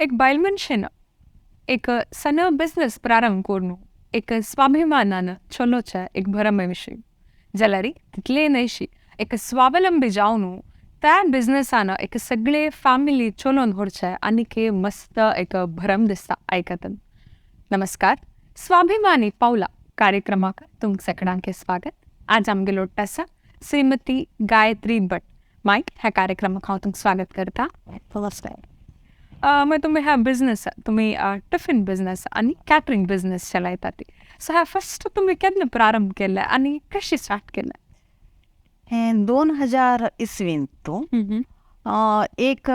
एक बायल मनशेन एक सण बिझनेस प्रारंभ करून एक स्वाभिमानान चलोवच्या एक भरमे विशय जाल्यार तितले न्हयशी एक स्वावलंबी जावन त्या बिझनेसान एक सगळे फॅमिली चलोवन व्हरचें आनीक मस्त एक भरम दिसता आयकतन. नमस्कार, स्वाभिमानी पावला कार्यक्रमाक तुमकां सगळ्यांक स्वागत. आज आमगेलो आसा श्रीमती गायत्री भट. मायक ह्या कार्यक्रमाक हांव तुमकां स्वागत करता. नमस्कार. मागीर तुमी ह्या बिझनेस तुमी टिफिन बिझनेस आनी कॅटरींग बिझनेस चलयतात. सो ह्या फर्स्ट तुमी केन्ना प्रारंभ केलें आनी कशी स्टार्ट केलें? हे 2000 इसवींत तूं एक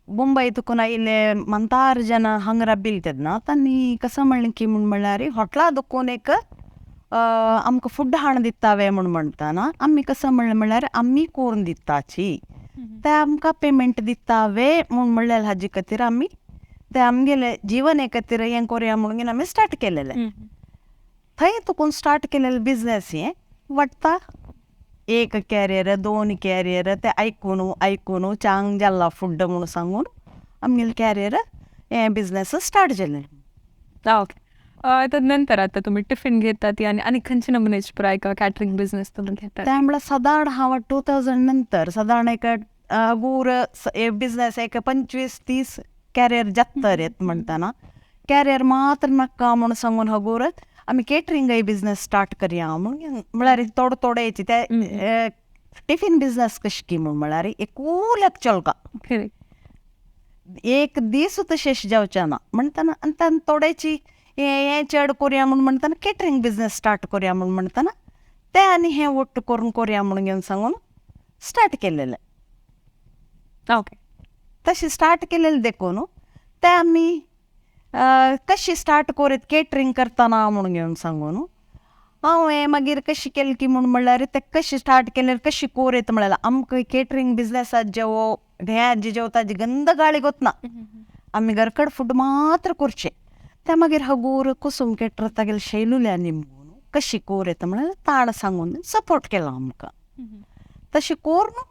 मुंबय तुकून आयिल्ले मंतार जन हांगा राबिल्ले तेन्ना तांणी कसं म्हणलें की म्हूण म्हणल्यार हॉटला दुकून एक आमकां फूड हाडून दितावे म्हूण म्हणटाना आमी कसं म्हणलें म्हणल्यार आमी करून दिताची ते आमकां पेमेंट दितावे म्हूण म्हणलें. हाजे खातीर आमी ते आमगेले जीवन खातीर हें करुया म्हणून आमी स्टार्ट केलेलें. थंय तुकून स्टार्ट केलेलें बिजनेस हें वाडटा, एक कॅरियर दोन कॅरियर ते आयकून आयकून चांग जाला फूड म्हणून सांगून आमगेलें कॅरियर हें बिजनेस स्टार्ट जालें. ओके, तर नंतर आता तुम्ही टिफिन घेतात आणि आनी खंयचे नमुन्याचे पुराय कॅटरींग बिझनेस तुम्ही घेतात? त्या म्हणल्यार सादारण हांव 2000 नंतर सादारण एक गूर बिजनेस एक 25-30 कॅरियर जाता येत म्हणटाना कॅरियर मात्र नाका म्हणून सांगून हगूर आमी केटरिंगय बिजनेस स्टार्ट करया म्हणून म्हळ्यार थोडो थोडो येची ते टिफिन बिजनेस कशी की म्हूण म्हळ्यार एकूल्याक चलका एक दीस तशें जावचें ना म्हणटना आनी तांणी थोड्याची हें चड करुया म्हूण म्हणटना केटरींग बिजनेस स्टार्ट करुया म्हूण म्हणटना तें आनी हें ಒಟ್ಟು करून करुया म्हणून घेवन सांगून स्टार्ट केलेलें. ओके. तशें स्टार्ट केलेलें देखून तें आमी कशी स्टार्ट करीत केटरींग करतना म्हणून घेवन सांगून हांवें मागीर कशी केलें की म्हूण म्हणल्यार तें कशें स्टार्ट केलें कशी कोरीत म्हळ्यार आमकां केटरींग बिजनेसात जेवो हें जे जेवता जी गंद गाळी गोतना आमी घरकड फूड मात्र करचें. तें मागीर हगूर कुसूम केटर तागेले शैलुल्यानी म्हणून कशी कोर येता म्हळ्यार ताण सांगून सपोर्ट केला आमकां. तशें करून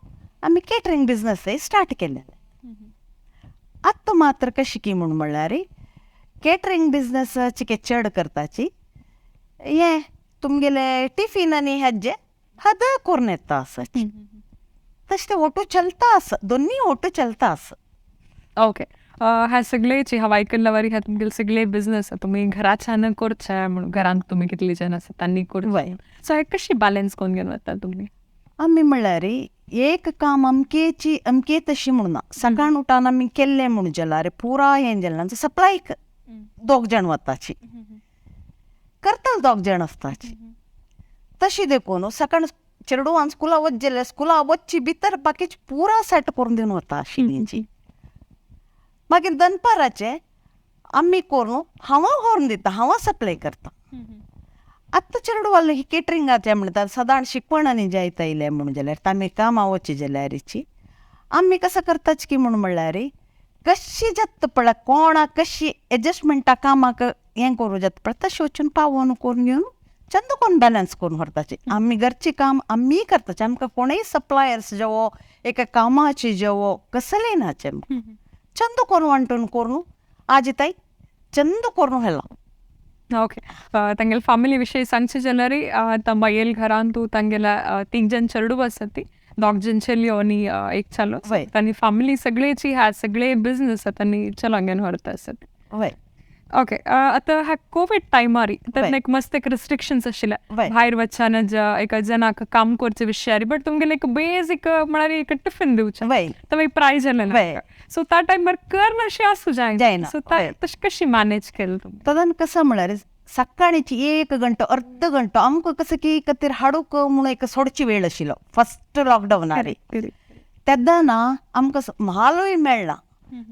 आमी केटरींग बिजनेसय स्टार्ट केलें. आतां मात्र कशी की म्हूण म्हणल्यार केटरींग बिजनेस चिके चड करताची हें तुमगेले टिफीन आनी हेजे हद करून येता आसा तशें तें ओटो चलता आसा, दोन्ही ओटो चलता आसा. ओके, ह्या सगळेची हांव आयकल्ल्या ह्या तुमगेले सगळे बिझनेस तुमी घराच्यान करचे म्हणून घरांत तुमी कितली जण आसा तांणी करचे, सो हें कशी बॅलन्स करून घेवन वता तुमी? आमी म्हणल्यार एक काम अमकेची अमके तशी म्हणना, सकाळ उठान आमी केल्लें म्हूण जाल्यार पुरा हें जालें सप्लायक दोग जाण वताची करतले दोग जाण आसताची. तशी देखून सकाळ चेडवान स्कुला वच जाल्यार स्कुला वचची भितर बाकीची पुरा सेट करून दिवन वता आशिल्ली. मागीर दनपाराचें आमी करून हांव व्हरून दिता, हांव सप्लाय करता. आतां चेडवाले ही केटरिंगाचें म्हणटात सदांच शिकवण आनी जायत आयलें म्हूण जाल्यार तामी कामां वचची जाल्यारीची आमी कसं करताच की म्हूण म्हणल्यार कशी जाता पळय कोणाक कशी एडजस्टमेंटा कामाक हें करूं जाता पळय तशें वचून पावोवन करून घेवन चंद कोण बॅलन्स करून व्हरताची. आमी घरचें काम आमी करताची, आमकां कोणूय सप्लायर्स जेवो एका कामाची जेवो कसलेय नाचे चंद करून वांटून करून आजी ताई चंद करून व्हेलां. ओके, तांगेले फॅमिली विशयी सांगचें जाल्यार आतां मागीर घरांत तूं तांगेल्या तीग जण चेडूं आसा ती दोग जण चलयो आनी एक चलो, तांणी फॅमिली सगळेची ह्या सगळे बिजनेस तांणी चलोवन घेवन व्हरता आसत. वय. ओके, आतां ह्या कोवीड टायमार तेन्ना एक मस्त एक रिस्ट्रिक्शन्स आशिल्ले भायर वचच्यान एक जनाक काम करचे विशयार, बट तुमगेले एक बेजीक म्हळ्यार एक टिफिन दिवचें तर मागीर प्रायज जालें, सो त्या टायमार कर अशें आसूं जायना, सो तशें कशी मॅनेज केलें तुमी? तदन कसं म्हळ्यार सकाळीची एक घंटो अर्द घंटो आमकां कसं की खातीर हाडूंक म्हणून एक सोडची वेळ आशिल्लो फर्स्ट लॉकडावनार तेन्ना ना आमकां म्हालूय मेळना.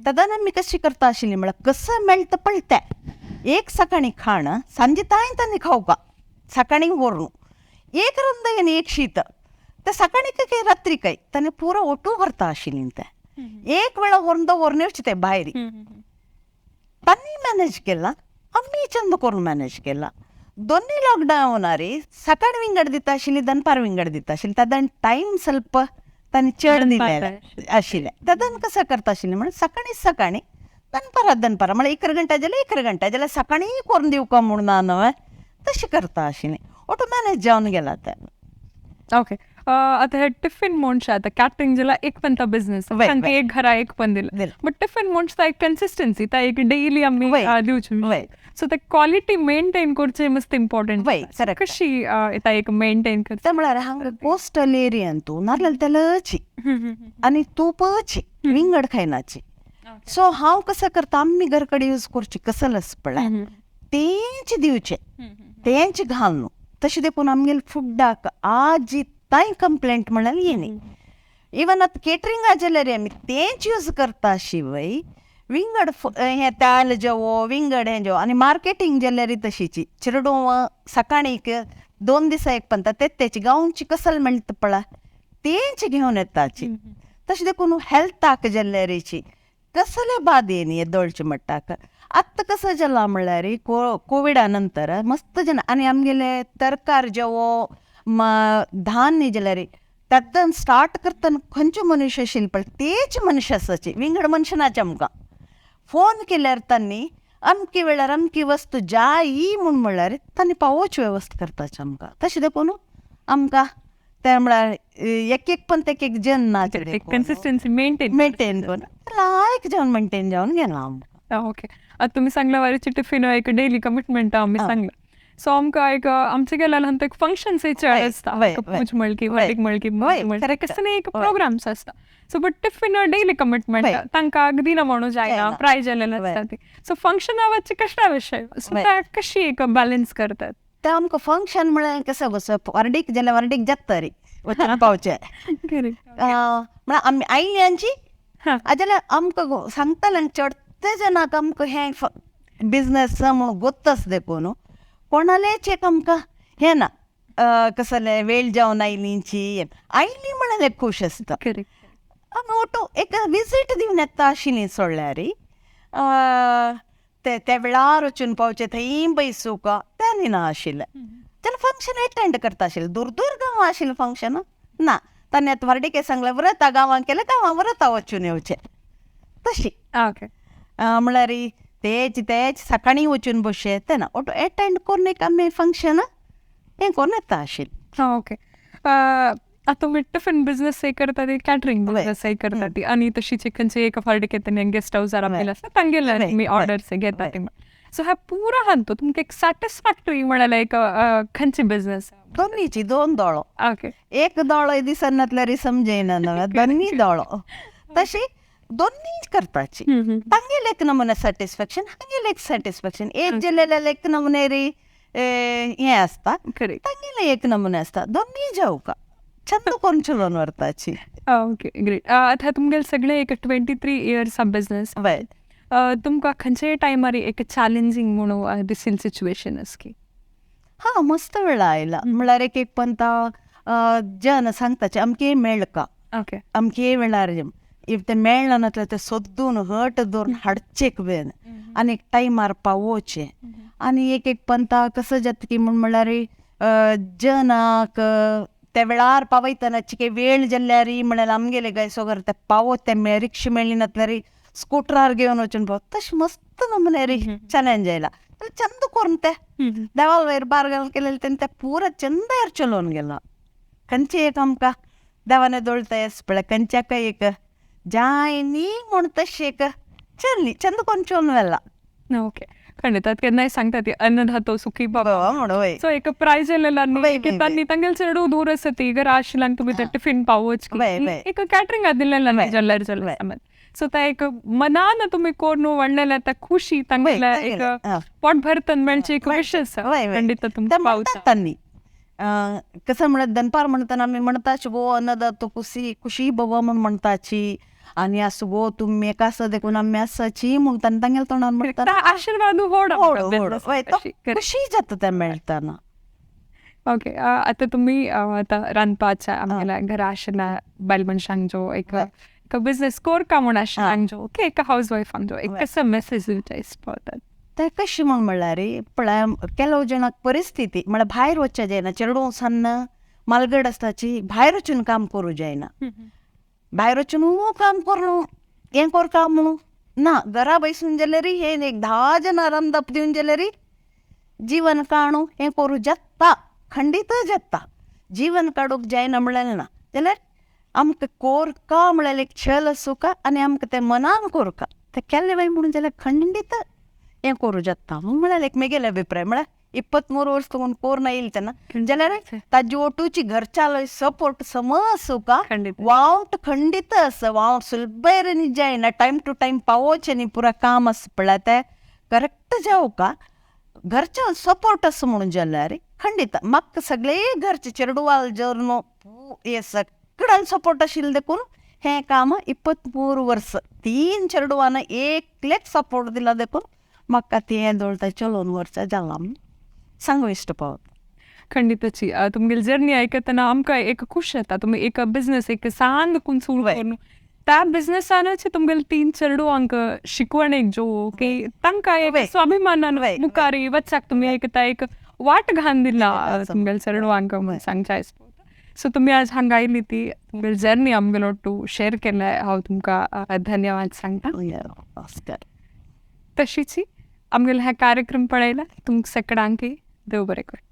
तेन्ना आमी कशी करता आशिल्ली म्हळ्यार कसं मेळटा पळय तें एक सकाळी खाण सांजे तांय तांणी खावपा सकाळी व्हरून एक रंद आनी एक शीत ते सकाळी काय रात्री काय ताणें पुरो ओटू व्हरता आशिल्ली तें एक वेळा व्हरून तो व्हरून येवचें तें भायर तांणी मॅनेज केलां आमी चंद करून मॅनेज केला. दोन्ही लॉकडावनार सकाळ विंगड दिता आशिल्ली दनपार विंगड दिता आशिल्ली तेन्ना टायम ಸ್ವಲ್ಪ तांणी चड दिलेलें आशिल्लें. तेन्ना कसं करता आशिल्लें म्हणल्यार सकाळी सकाळी दनपारां दनपारां म्हळ्यार 11 घंटा जाल्यार 11 घंटा जाल्यार सकाळीं करून दिवका म्हूण ना न्हय, तशें करता आशिल्लें. ऑटो मॅनेज जावन गेला तें. ओके, आता हे टिफिन म्हणचे आतां कॅटरिंग जाल्यार एक पण तो बिझनेस तांकां एक घरा एक पण दिला, बट टिफिन म्हणचे एक कन्सिस्टन्सी ता एक डेली आमी दिवची, सो ते क्वालिटी मेंटेन करचे मस्त इम्पॉर्टंट. कशी ता एक मेंटेन करता म्हळ्यार हांगा कोस्टल एरियान तूं नारयल तेलाची आनी तूपची विंगड खायनाची. सो हांव कसं करता, आमी घर कडेन यूज करची कसलच पळय तेंच दिवचें, तेंच घालून तशें देखून आमगेले फुडाक आजी तांय कंप्लेंट म्हळ्यार येयनी. इवन आतां केटरिंगा जाल्यार आमी तेंच यूज करता शिवय विंगड हें ताल जेवो विंगड हें जेवो. आनी मार्केटींग जाल्यार तशीची चेडूं सकाळी 2 दिसा एक पंता तेच गांवची कसल मेळटा पळय तेंच घेवन येताची. तशें देखून हेल्थाक जाल्यारीची कसले बाद येयनी येदोळचे मट्टाक. आतां कसं जाला म्हणल्यार कोविडा नंतर मस्त जन आनी आमगेले तरकार जेवो धान्य जाल्यार तातून स्टार्ट करतना खंयचे मनुष्य आशिल्ले पळय तेच मनुष्य आसाचे, विंगड मनुष्य नाचे. आमकां फोन केल्यार तांणी अमके वेळार अमकी वस्तू जायी म्हूण म्हणल्यार तांणी पावोवची वेवस्था करताचे आमकां. तशें देखून आमकां तें म्हळ्यार एक एक पण एक एक जन नाचे कन्सिस्टन्सी मेंटेन मेंटेन करून लायक जावन मेंटेन जावन गेला आमकां. ओके, आतां तुमी सांगला वारीची टिफिन एक डेली कमिटमेंट आमी सांगला. सो आमकां एक आमचे गेल्यार एक फंक्शन्स चड आसता, पूज मळकी वाटीक मळकी कसले एक प्रोग्राम्स आसता. So but tiffin daily commitment तांकां अगदी ना म्हणू जायना, प्रायज जालेले आसता ती. सो फंक्शना वचचे कशा विशय, सो ते कशी एक बॅलन्स करतात? ते आमकां फंक्शन म्हळ्यार कसं कसं वार्डीक जाल्यार वार्डीक जाता रे वचून पावचें म्हळ्यार आमी आयल्यांची जाल्यार आमकां सांगताले चडते जनाक आमकां हें बिजनस म्हूण गोत्तच देखून कोणालेच एक आमकां हें ना कसलें वेळ जावन आयलींची आयली म्हळ्यार एक खूश आसता. आमी ऑटो एक विजीट दिवन येता आशिल्ली सोडल्यार ते त्या वेळार वचून पावचें थंय बैसूका तें ना आशिल्लें. जाल्यार फंक्शन एटेंड करता आशिल्लें, दूर दूर गांवां आशिल्लें फंक्शन ना तांणी आतां व्हार्डिके सांगलें व्रता गांवांत केलें गांवां व्रता वचून येवचें तशी. ओके, म्हळ्यार तेच तेच सकाळीं वचून बसचें तें ना, ऑटो एटेंड करून एक आमी फंक्शन हें करून येता आशिल्लें. ओके, आतां तुमी टिफिन बिझनेस करता ती कॅटरिंग बिझनेस करता ती आनी तशीच खंयचे एक फावटी केतना गेस्ट हावसार आपले आसता तांगेले तुमी ऑर्डर्स घेता ती. सो ह्या पुरा हातूंत तुमकां एक सॅटिस्फॅक्टरी म्हळ्यार एक खंयची बिझनेस? दोन्हीची दोन दोळो. ओके, एक दोळो दिसनातल्यार समजेना न्हय, दोन्ही दोळो तशी दोन्ही करपाची. तांगेले एक नमुने सॅटिस्फॅक्शन, हांगेले एक सॅटिस्फॅक्शन. एक जाल्यार एक नमुने रे हें आसता, तांगेले एक नमुने आसता, दोन्ही जावका चंद करून चलोवन व्हरताची. Okay great. आतां तुमगेले सगळे एक 23 इयर्स ऑफ बिझनेस, तुमकां खंयच्याय टायमार एक चॅलेंजींग म्हणून दिसील सिच्युएशन आसकी? हां, मस्त वेळा आयला म्हळ्यार एक एक पंता जन सांगताचे अमके मेळका, ओके अमके वेळार if ते मेळना नासल्यार ते सोदून हट दवरून हाडचेक बेन आनी एक टायमार पावोवचें. आनी एक एक पंता कसं जाता की म्हूण म्हणल्यार जनाक त्या वेळार पावयतना चिके वेळ जाल्यार म्हळ्यार आमगेले गाय सोगर ते पावत ते रिक्षा मेळ्ळी नासल्यार स्कुटरार घेवन वचून पावत तशें मस्त नमुने रे चॅलेंज आयला. चंद करून ते देवाल वयर बार घालून केलेले तेन्ना ते पुरा चंद चलोवन गेला. खंयचे एक आमकां देवाने दोळता येस पळय खंयच्याकय एक जायनी म्हूण तशें एक चल्ली चंद करून चलोवन व्हेला. ओके, खंडित केन्नाय सांगता ती अन्नधातो सुखी भव म्हणून. सो एक प्रायज जालेला तांणी तांगेले चेडूं दूर आसा ती घरा आशिल्ल्यान तुमी ते टिफिन पावोवच एक कॅटरिंगा दिलेला जाल्यार जाल्यार समज. सो ते एक मनान तुमी करून व्हडलेले त्या खुशी तांगेले एक पोट भरतन मेळची एक विश आसा. खंडित तुमकां पावता तांणी कसं म्हणत दनपार म्हणताना आमी म्हणताच गो अन्नदातो कुशी खुशी भव म्हूण म्हणताची आनी आसूं गो तुमी एक आसा देखून आमी आसाची म्हूण तांणी तांगेल्या तोंडान म्हणटा आशिर्वाद व्हड खुशी जाता तें मेळटाना. ओके, आतां तुमी आतां रांदपाच्या आमगेल्या घरा आशिल्ल्या बायल मनशांक जो एक बिझनेस कोरका म्हूण आशिल्ल्यांक जो ओके एक हावज वायफांक जो एक कसो मेसेज दिवचे पावतात? ते कशें म्हूण म्हणल्यार पळय ಕೆಲವು जणांक परिस्थिती म्हळ्यार भायर वचचें जायना, चेडूं सन्न मालगड आसताची भायर वचून काम करूं जायना, भायर वचून काम करून हें करता म्हणून ना घरा बैसून जाल्यार हें एक 10 जाणां रांदप दिवन जाल्यार जीवन काणू हें करूं जाता, खंडीत जाता. जीवन काडूंक जायना म्हळ्यार ना, जाल्यार आमकां कोरका म्हळ्यार एक छल आसूका आनी आमकां तें मनान कोरका तें केलें बाय म्हणून जाल्यार खंडीत हें करूं जाता म्हळ्यार एक मेगेले अभिप्राय. म्हळ्यार 23 वर्स तुगून कोरना येयले तेन्ना जाल्यार ताजी ओटूची घरच्यालो सपोर्ट समज आसूका, वावट खंडीत आसा, वावट सुलभेर जायना, टायम टू टायम पावोवचें न्ही, पुरा काम आसा पळय तें करेक्ट जावका, घरच्या सपोर्ट आसा म्हणून जाल्यार खंडीत. म्हाका सगळे घरचे चेडवाल जर न्हू हे सगळ्यान सपोर्ट आशिल्लें देखून हें काम 23 वर्स 3 चेडवान एकलेक सपोर्ट दिला देखून म्हाका तें दोळटा चलोवन वर्सां जालां म्हूण सांगू इश्ट पावता. खंडितची तुमगेली जर्नी आयकतना आमकां एक खुश येता. तुमी एक बिझनस एक सान देखून सुरू करून त्या बिझनसानच तुमगेले 3 चेडवांक शिकवण एक जो की तांकां एक स्वाभिमानान मुखार वचाक तुमी आयकता एक वाट घालून दिला तुमगेले चेडवांक म्हूण सांगच्या. सो तुमी आज हांगा आयली ती तुमगेली जर्नी आमगेलो टू शेअर केलाय, हांव तुमकां धन्यवाद सांगता. नमस्कार. तशीच आमगेले हा कार्यक्रम पळयला तुमकां सगळ्यांकय देव बरें करूं.